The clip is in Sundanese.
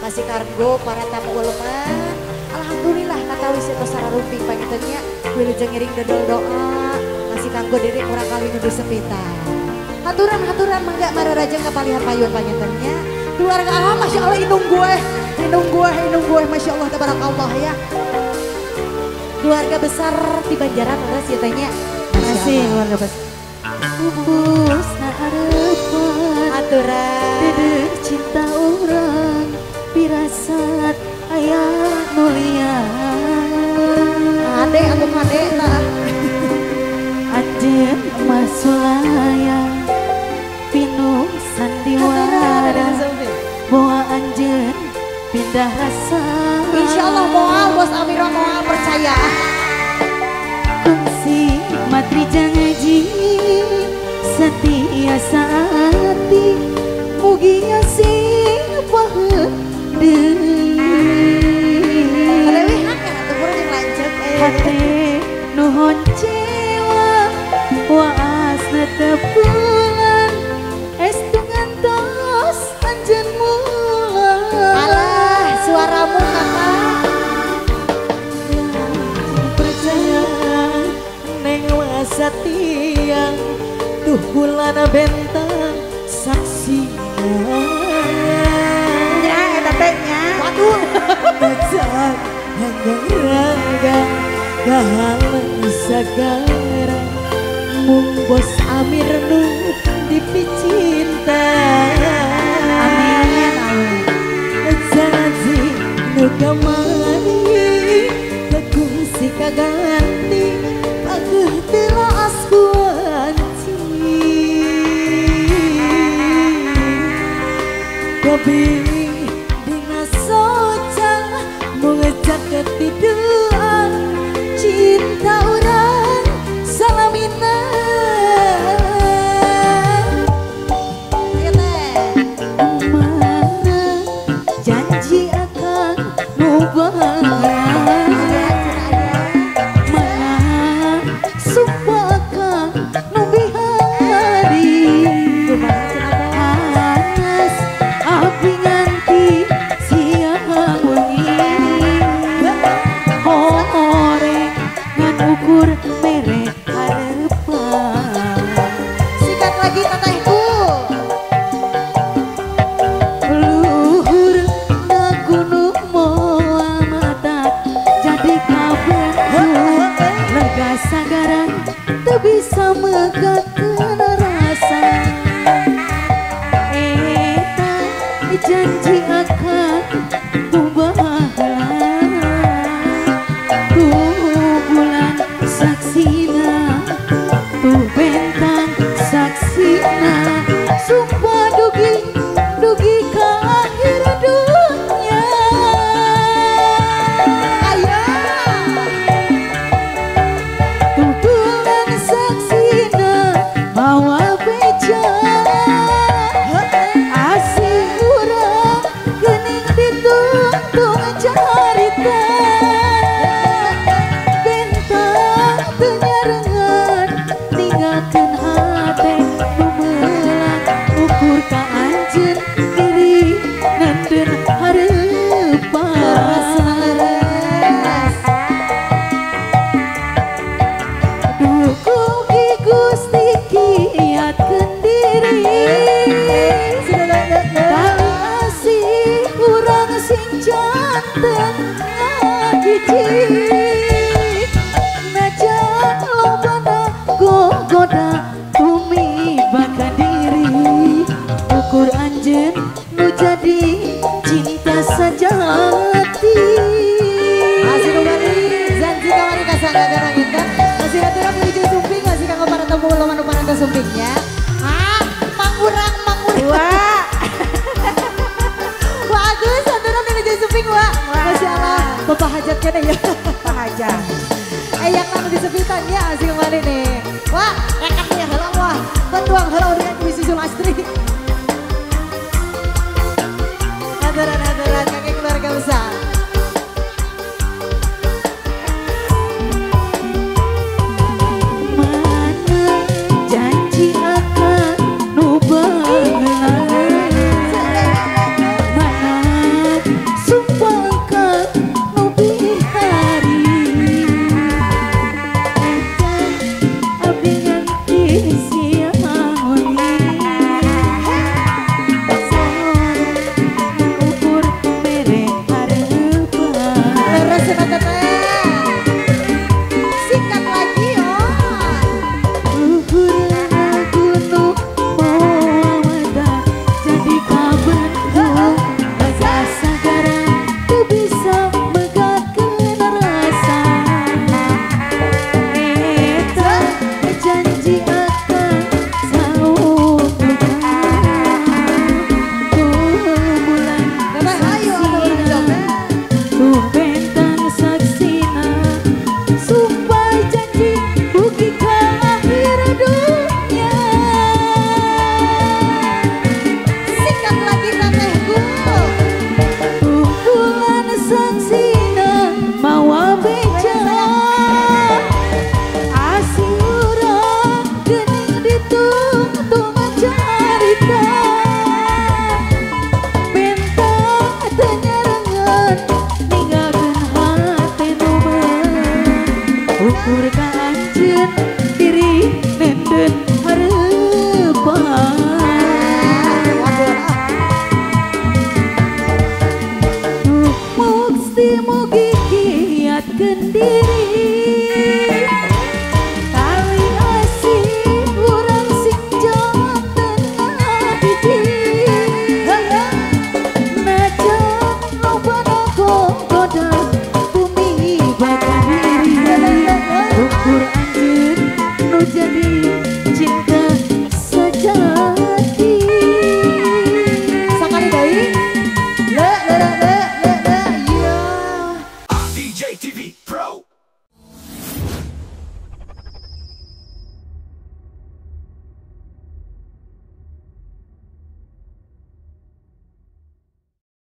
Masih kargo para tamu uleman. Alhamdulillah kata wis itu sararumping pangintennya wilujeng ngiring dodol doa masih kanggo diri kurang kali nuduh sepita. Haturan-haturan mangga mararajeng kapalihan payun pangintennya. Keluarga ah Masya Allah indung gue, indung gue, indung gue Masya Allah tabarakallah ya. Keluarga besar di Banjaran terus ya tanya. Masih keluarga besar. Kubus na harapan aturan dedeh cinta orang pirasat ayah nulia ade atau kade tah anjeun masulaya pinuh sandiwara boa anjeun pindah rasa insyaallah moal bos Amira moal percaya kungsi matri janji setia saati mugia sing paheut deui hate nuhun cewa waasna tepulan estu ngantos anjeun mulang. Alah suaramu kakak percaya neng wasatiang tuh bulan bentang saksina nya eta teh nya waduh ngajak hanggang raga kahalang sagara mung bos Amir nu dipicinta amin amin janji nu kamari kekungsi kaganti pageuh teu laas ku anci kopi dina soca mengejak ketiduran cinta urang salamina. Mana janji akan mubah mana sumpah akan nubihari panas api nganti siang wengi horeng ngan ukur mere harapan. Sikat lagi tetehku luhur na gunung moal mata jadi kabentuk lega sagaran teu bisa megatkeun rasa eta janji akan kubahala tuh bulan saksina tuh bentang saksina sumpah dugi dugi ke akhir dunia. Ayo tuh bulan saksina bawa beja asih urang geuning ditungtung carita bentang teu nyarengan ninggalkeun hate nu meulang ukur ka anjeun diri nandeun hareupan. Duh kugi Gusti kiatkeun diri tali asih urang sing janten ngahiji najan lobana gogoda tumiba ka diri ukur anjeun nu jadi cinta sejati. Masih kembali Zanzi kamari kasangga garanginten masih aturan menuju sumping masih kanggo para tamu uleman nu parangga sumpingnya. Ah mangurang mangurang Wah Wah Agus aturan menuju sumping wah Masya Allah bapak hajat kene ya Pak Hajat yang nang di sepitan ya asik kembali nih. Wah rekan ya heula wah petuang heula dengan Wisi Sulastri. Aturan-aturan kakek keluarga besar. Mana janji akan nu beungeut mana Gusti mugi kiatkeun diri tali asih urang sing janten hiji najan lobana gogoda bumi bakadiri ukur anjeun nu jadi cinta sejati sakali deui le le le le le ya DJ TV Pro.